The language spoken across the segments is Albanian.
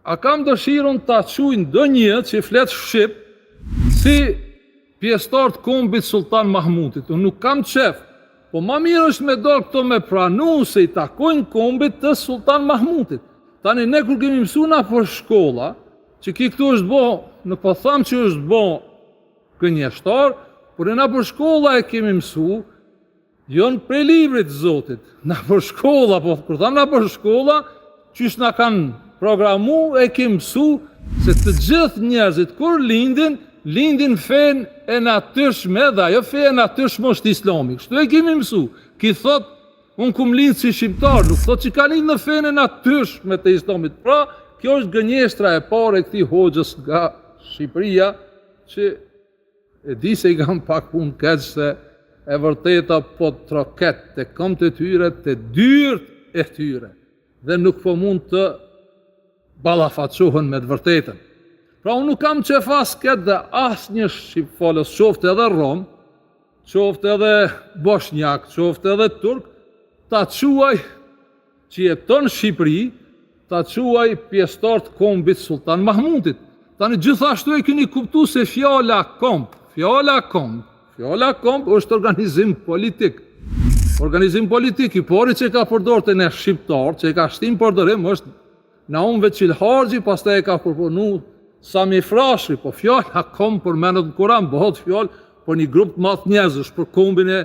A kam dëshirën ta quaj ndonjë që flet shqip si pjesëtar të kombit Sulltan Mahmutit? Unë nuk kam qef, po ma mirë është me dalë këto me pranu se i takojnë kombit të Sulltan Mahmutit. Tani ne kur kemi mësu nëpër shkolla, që ky këtu është bo, nuk po tham që është bo gënjeshtar, por ne nëpër shkolla e kemi mësu, Jo prej librit të Zotit, nëpër shkolla, po kur tham nëpër shkolla, qysh na kanë programu e kemi mësu se të gjithë njerëzit kur lindin, lindin n'fenë e natyrshme dhe ajo fe e natyrshme është islami. Kështu e kemi mësu. Ky thot, unë kum lind si shqiptar, nuk thot që ka lind në fenë e natyrshme të islamit. Pra, kjo është gënjeshtra e parë e këtij hoxhës nga Shqipëria, që E di se i kam pak punë keq se e vërteta po troket te këmbët e tyre, te dyert e tyre dhe nuk po mund të ballafaqohen me të vërtetën. Pra unë nuk kam qef as këtë dhe asnjë shqipfolës, qoftë edhe rom, qoftë edhe boshnjak, qoftë edhe turk, ta quaj që jeton në Shqipëri, ta quaj pjesëtar të kombit Sulltan Mahmutit. Tani gjithashtu e keni kuptu se fjala komb, fjala komb, fjala komb është organizim politik. Organizim politik i pari që e ka përdorë te ne shqiptarët, që e ka shti n'përdorim është Naum Veqilharxhi, pastaj e ka përpunu Sami Frashëri, po fjala komb përmendet në Kuran, bëhet fjalë për një grup të madh njerëzish, për kombin e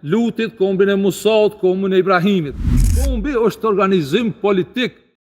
Lutit, kombin e Musaut, kombin e Ibrahimit. Kombi është organizim politik.